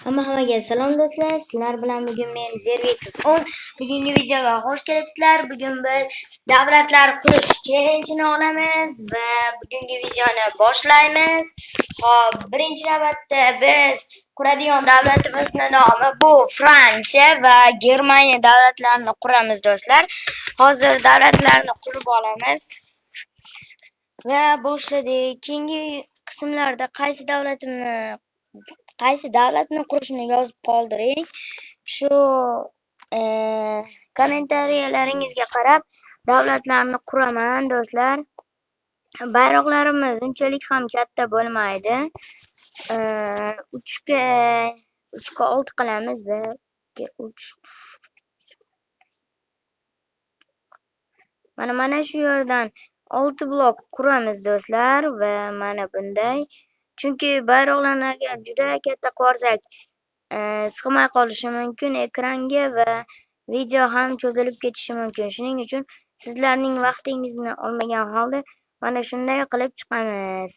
Hamma-hammaga salom do'stlar. Sizlar bilan bugun men Zervix10. Bugungi videoga xush kelibsizlar. Bugun biz davlatlar qurish challenge'ini olamiz va bugungi videoni boshlaymiz. Xo'p, birinchi navbatda biz quradigan davlatimizning nomi bu Fransiya va Germaniya davlatlarini quramiz do'stlar. Hozir davlatlarni qurib olamiz va boshladik. Keyingi qismlarda qaysi davlatni qurishni yozib qoldiring. Shu kommentariyalaringizga qarab davlatlarni quraman do'stlar. Bayroqlarimiz unchalik ham katta bo'lmaydi. 3ga 6 qilamiz. 1 2 3. Mana shu yerdan 6 blok quramiz do'stlar va mana bunday. Chunki bayroqlarni agar juda katta qilsak, sig'may qolishi mumkin ekranga va video ham cho'zilib ketishi mumkin. Shuning uchun sizlarning vaqtingizni olmagan holda mana shunday qilib chiqamiz.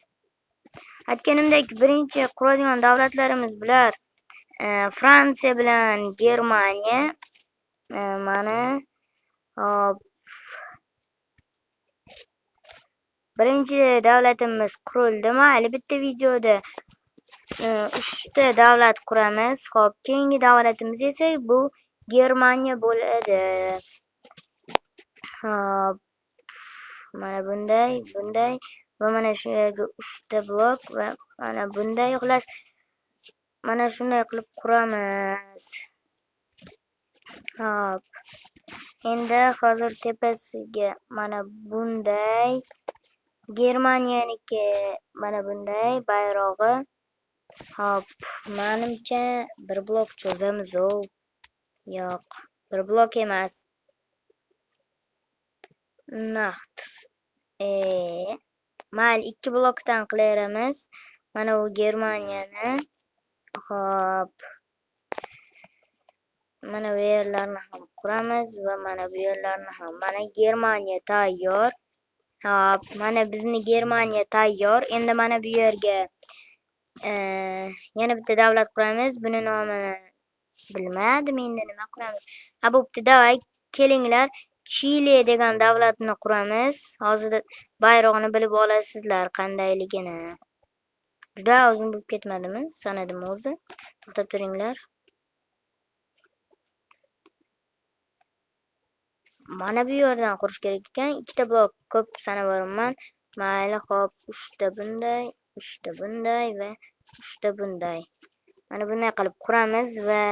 Aytganimdek, birinchi quradigan davlatlarimiz bular, Fransiya bilan Germaniya. Mana hop. Birinchi davlatimiz qurildi. Mayli, bitta videoda 3 ta davlat quramiz. Xo'p, keyingi davlatimiz esa bu Germaniya bo'ladi. Xo'p, mana bunday, bunday va mana shu yerga 3 ta blok va mana bunday, xullas mana shunday qilib quramiz. Xo'p, endi hozir tepasiga mana bunday Germaniyaniki mana bunday bayrog'i. Xo'p, menimcha bir blok cho'zamiz u. Yo'q, bir blok emas. Naqd. Mayli, 2 blokdan qilaveramiz. Mana bu Germaniyani. Xo'p. Mana bu yerlarni ham quramiz va mana bu yerlarni ham. Mana Germaniya tayyor. Xo'p, mana bizni Germaniya tayyor. Endi mana bu yerga yana bitta davlat quramiz. Buni nomini bilmadim, endi nima quramiz? Ha, bo'pti, davay, kelinglar. Chili degan davlatni quramiz. Hozir bayrog'ini bilib olasizlar qandayligini. Juda uzun bo'lib ketmadimi? Sanadim o'zi. To'xtab turinglar. Mana bu yerdan qurish kerak ekan. 2 ta blok ko'p sanab boraman. Mayli, xo'p, 3 ta bunday, 3 ta bunday va 3 ta bunday. Mana bunday qilib quramiz va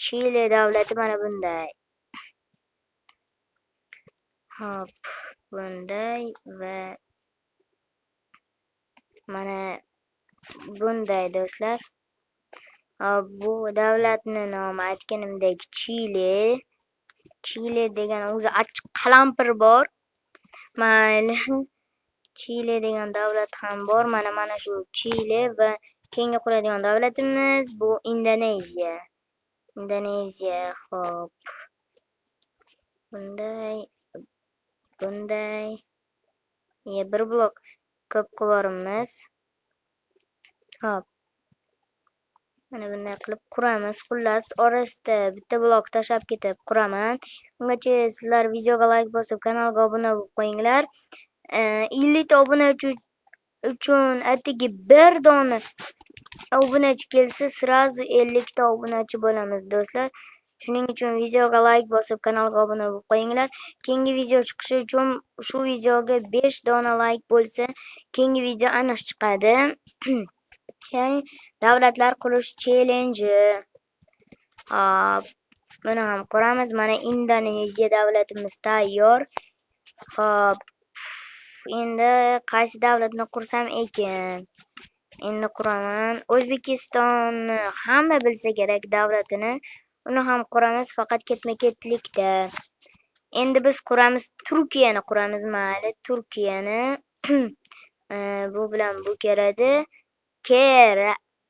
Chili davlati mana bunday. Xo'p, bunday va mana bunday do'stlar. Hop, bu davlatning nomi aytganimdek Chili. Chili degan o'zi achchiq qalampir bor. Mayli. Chili degan davlat ham bor. Mana shu Chili va keyingi quradigan davlatimiz bu Indoneziya. Indoneziya, xo'p. Bunday, bunday. Bir blok ko'p qilib. Xo'p. Mana bunday qilib quramiz. Xullas, orasida bitta blok tashlab ketib quraman. Ungacha sizlar videoga like bosib, kanalga obuna bo'lib qo'yinglar. 50 ta obunachi uchun atigi bir dona obunachi kelsa, srazu 50 ta obunachi bo'lamiz do'stlar. Shuning uchun videoga like bosib, kanalga obuna bo'lib qo'yinglar. Keyingi video chiqishi uchun shu videoga 5 dona like bo'lsa, keyingi video aniq chiqadi. Ya'ni davlatlar qurish challenge'i. Hop, buni ham quramiz. Mana Indoneziya davlatimiz tayyor. Hop, endi qaysi davlatni qursam ekan? Endi quraman. O'zbekistonni hamma bilsa kerak davlatini. Uni ham quramiz, faqat ketma-ketlikda. Endi biz quramiz, Turkiyani quramiz, mayli, Turkiyani. Bu bilan bu keladi.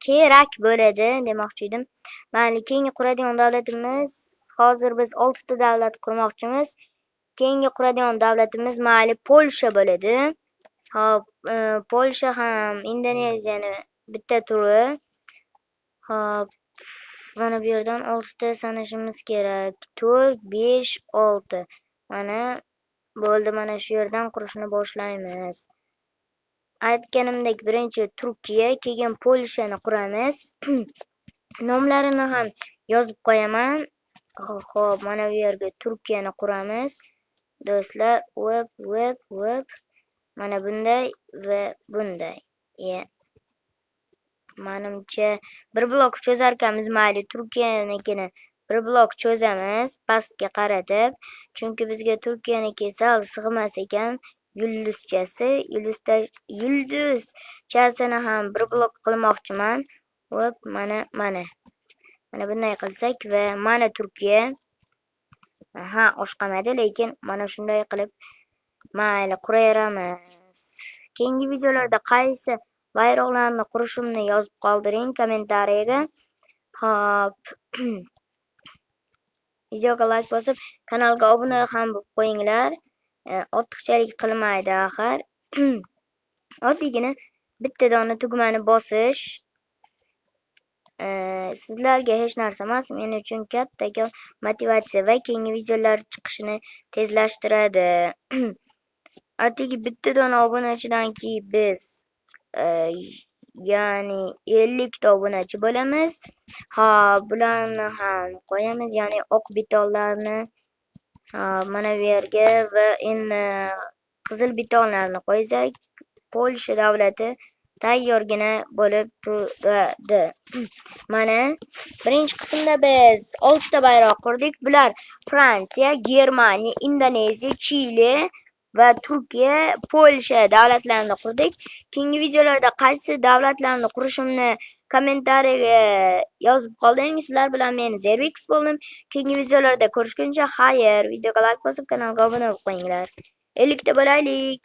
Kerak bo'ladi demoqchi edim. Mayli, keyingi quradigan davlatimiz, hozir biz 6 ta davlat qurmoqchimiz. Keyingi quradigan davlatimiz mayli Polsha bo'ladi. Xo'p, Polsha ham Indoneziyani bitta turi. Hop, mana bu yerdan 6 ta sanashimiz kerak. 4, 5, 6. Mana bo'ldi, mana shu yerdan qurishni boshlaymiz. Aytganimdek, birinchi Turkiya, keyin Polshani quramiz. Nomlarini ham yozib qo'yaman. Xo'p, mana bu yerga Turkiyani quramiz. Do'stlar, web web web. Mana bunday va bunday. Manimcha bir blok cho'zarkanmiz, mayli Turkiyanikini bir blok cho'zamiz pastga qaratib, chunki bizga Turkiyaniki sal sig'mas ekan. Yulduzchasi, yulduzchasini ham bir blok qilmoqchiman. Hop, mana, mana. Mana bunday qilsak va mana Turkiya. Aha, oshqamadi, lekin mana shunday qilib mayli quraveramiz. Keyingi videolarda qaysi bayroqlarni qurishimni yozib qoldiring kommentariyaga. Hop. Videoga like bosib, kanalga obuna ham bo'lib qo'yinglar. Ortiqchalik qilmaydi axir. Oddiygina bitta dona tugmani bosish sizlarga hech narsa emas, men uchun kattakon motivatsiya va keyingi videolar chiqishini tezlashtiradi. Atigi bitta dona obunachidan keyin biz ya'ni 50 ta obunachi bo'lamiz. Ha, bularni ham qo'yamiz, ya'ni oq betonlarni. Ha, mana bu yerga va endi qizil betonlarni qo'ysak, Polsha davlati tayyorgina bo'lib turadi. Mana birinchi qismda biz 6 ta bayroq qurdik. Bular Fransiya, Germaniya, Indoneziya, Chili va Turkiya, Polsha davlatlarini qurdik. Keyingi videolarda qaysi davlatlarni qurishimni kommentariyaga yozib qoldiring. Sizlar bilan men Zervix bo'ldim. Keyingi videolarda ko'rishguncha xayr. Videoga like bosib, kanalga obuna bo'lib qo'yinglar. 50 ta bo'laylik.